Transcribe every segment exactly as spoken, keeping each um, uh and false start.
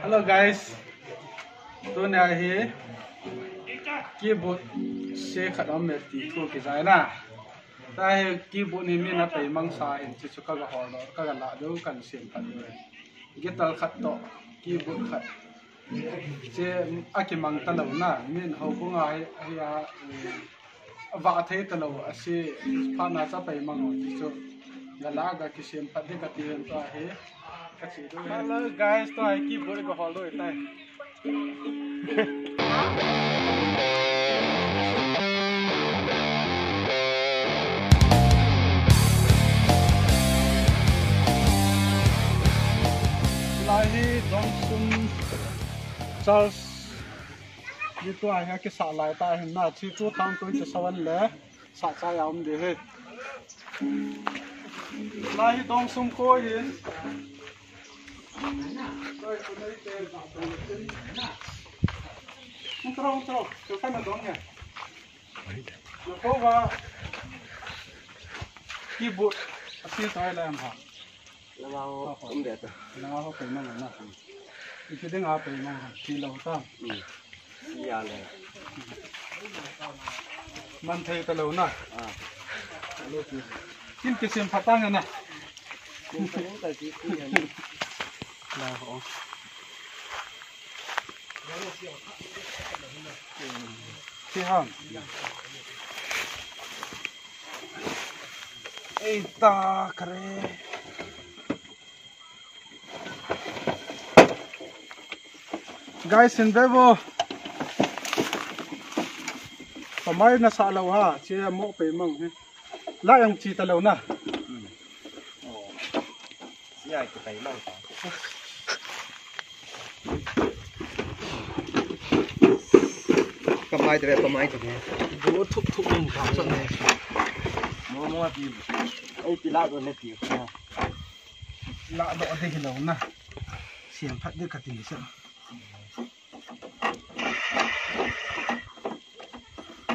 Hello guys. Tunia hi keyboard se khat aum e ti thu kijai na. Tua hi keyboard hi min apeimang sa hin, chuchu kaga hol doh, kaga la doh, kahin sem phat doh. Guitar khat toh keyboard khat. Che akimang talou na, min houbung a hi, hi a, eh, vah thei talou, ase phat na chu apeimang o, chuchu ga la ga kisem phat ding kati hin tua hi. Hello guys, tua hi keyboard ga hol doh tai. Lai hi Dongsum Church. Ni tua hi akisah lai ta hin na, chu two thousand twenty-seven le sah chai a um ding hi. Lai hi Dongsum kho hi. Hung tro, hung tro. Chu kana dong he. Lo ko va. Keyboard. Asi toi la am ha. Lama ho, um de to. Lama ho peimang na. Iti ding a peimang na. Ti lo ta. Hmm. Iya le. Man thei talou na. Ah. Lo ti. Kin kisem phat tang na. Kin kisem phat tang na. La ho. Ti ham. Eita kare. Guys, hin ve vo. Pamai na sa lou ha, che mo peimang hi. La jong che talou na. Sia kipeimang ta. Kamai te, kamai te. Bo thup thup in ka sa ne. Mo mo ti. Ei ti la doh ne ti. La doh ding hilou na. Sem phat ding kati sa.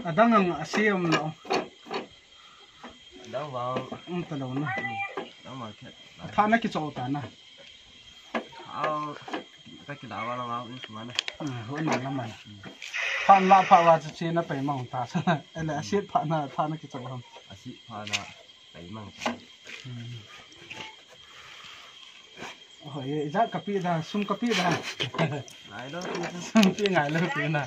Adang ang ase um lou. Dang vang. Um talou na. Dang vang khet. Athah na kichol ta na. Aw, ka kila va la va um suma na. Hmm, ho na la man. Phan la pha va chu che na peimang ta sa. Ele asit pha na, athah na kichol ham. Asit pha na peimang ta. Hmm. Oi, ijat kape da, sum kape da. Ngai lou ti. Sum ti ngai lou ti na.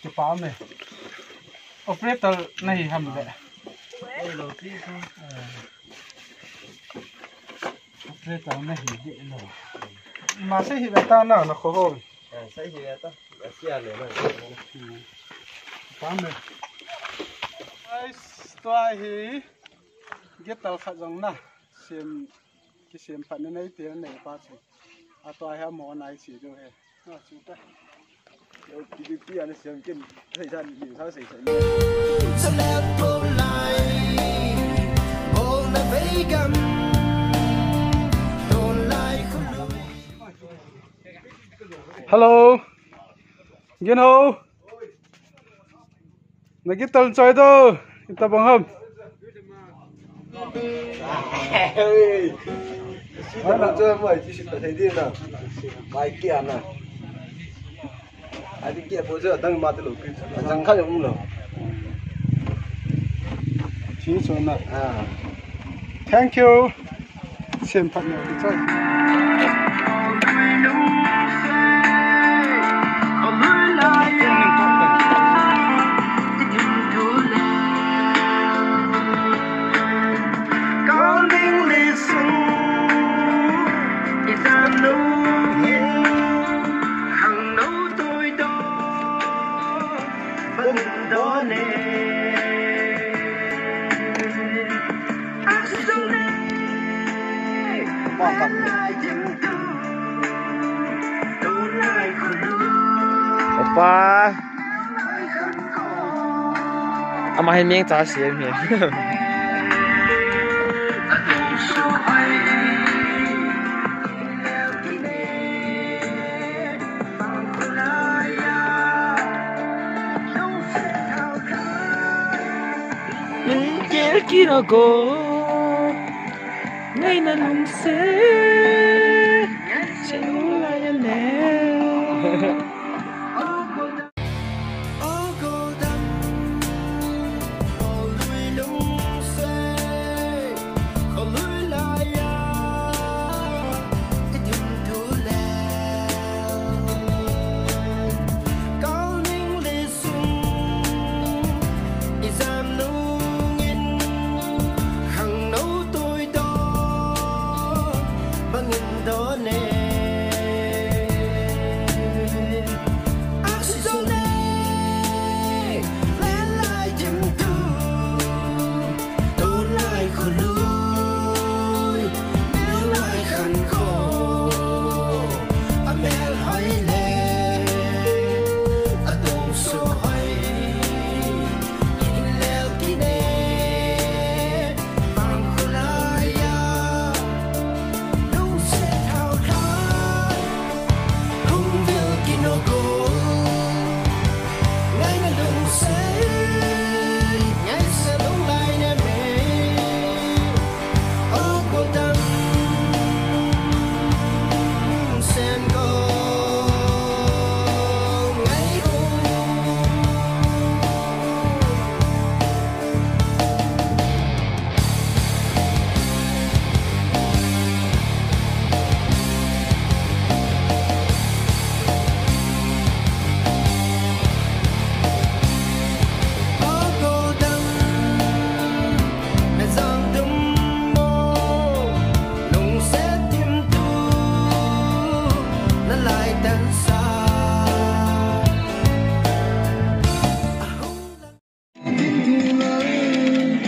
Kipa me. Operator nahi ham le. Ngai lou ti. Eh. Operator nahi de lou. Ma sei hi ve ta na, na kho ho. Eh, sei hi ve ta. Asia le na. Hmm. Pa me. Guys, tua hi. Guitar khat jong na sem, kisem phat na nei te nei pa chu. A tua hi amo nai chi do he. Na chu ta. Yo, pi pi ana sem kin. Sei san ni sa sei sai. Hello. Gin ho. Na guitar choi do, ita bang ham. Hey. Si ta choi mo, si si ta thei di na. Mai kia na. Adi kia po jo dang ma te lo ki. Jang kha jong lo. Thi so na. Ah. Thank you. Sem phat na ki choi. Opa. Ama hin meng cha siam hi. Min gel kina go, ngai na lungse.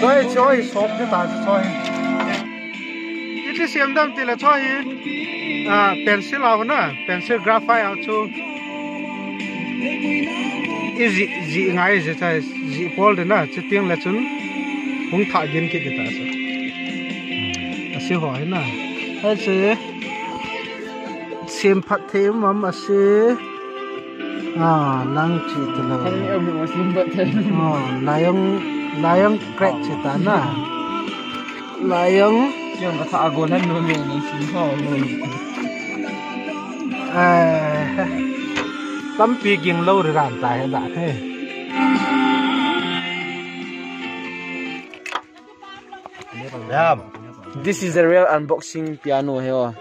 Choi, choi, sop te ta, choi. Iti siam dam ti la choi. Ah, pencil a na, pencil graphite a chu. I ji, ji ngai ji choi, ji pol de na, chu ting la chun. Hung tha gin kit de ta chu. Asi ho na. Ai chu. Sim phat thei um am asi. Ah, lang chi ti lo. Thei um am asi, sim phat thei. Ah, lion, lion crack chi ta na. Lion. Yang ka tha go nan no me ni sim ho lo. Eh, tampi ging lo ri ran ta he da he. Yam. This is the real unboxing piano here.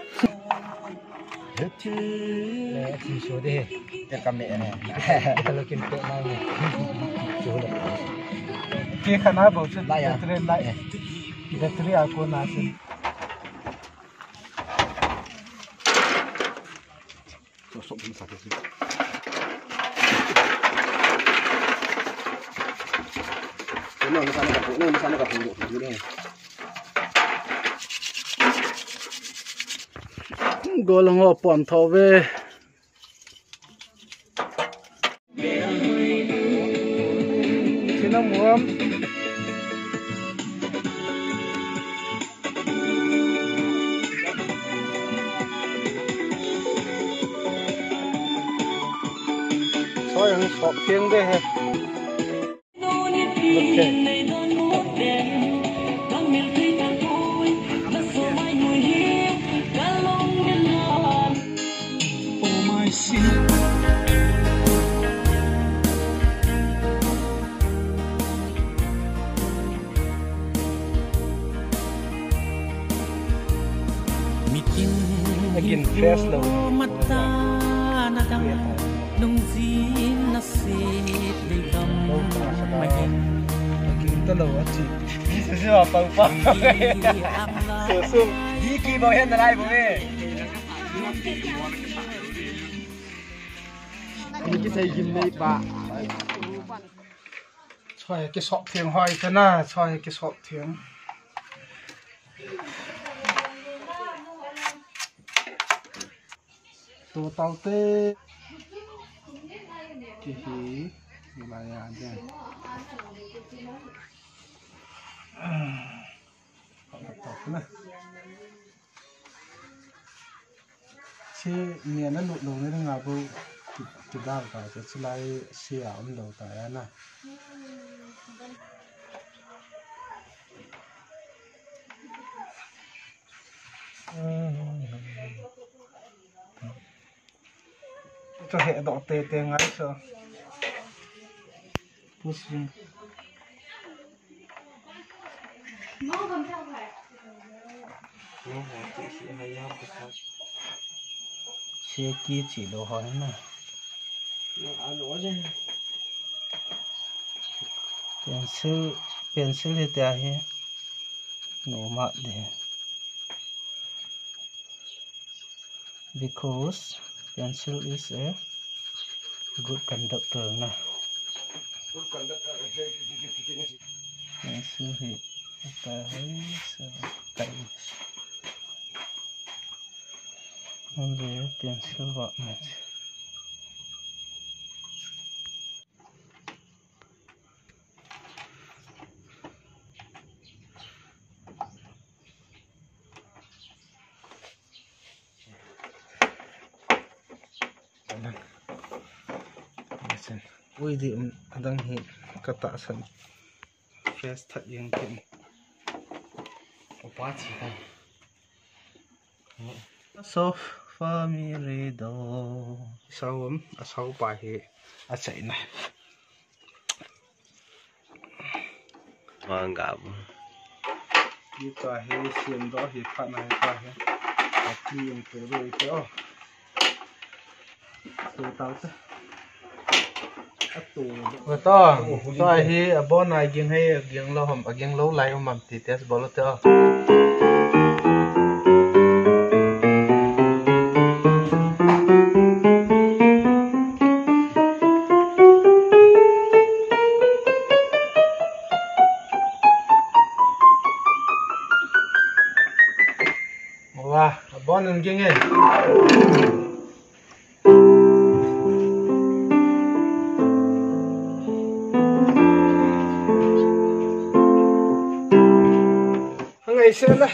Ki khana bau chu battery light. Battery a ko na chu. Golang ho pon tho ve. Cinnamon. Soi hung sop theng de he. Okay. Again, fresh lo. Again, ta lo, achi. Sisi wa pau pau. Sisi. Di ki bo hen na lai bo e. Ni ki sai gim nei pa. Choi kisop theng hoi te na, choi kisop theng. Tu tau te. Ki hi, ni la ya de. Tau na. Chi nia na lut lou ni nga bu ti, ti dal ka, chi lai sia um lou ta ya na. Cho he do te te ngai cho. Push ring. Seki chi lo ho na. Pencil, pencil hi te ahi. No ma de. Because pencil is a good conductor na. Pencil hi ata hai sa tai. Only pencil work na. Ui di, um, adang hi katahsan. Fresh that jeng tin. Upa chi ta. So, family do. Sao, um, asao pa hi achaina. Mangam. Ita hi siam do hi phat na hi ta hi. Ati ang tu do ite o. Tu tau ta. Atu. Wa to. To hi abon a ging hai, ging lo ham, ging lo lai um am ti test bol te o. Wa, abon in ging e. Hangai se la.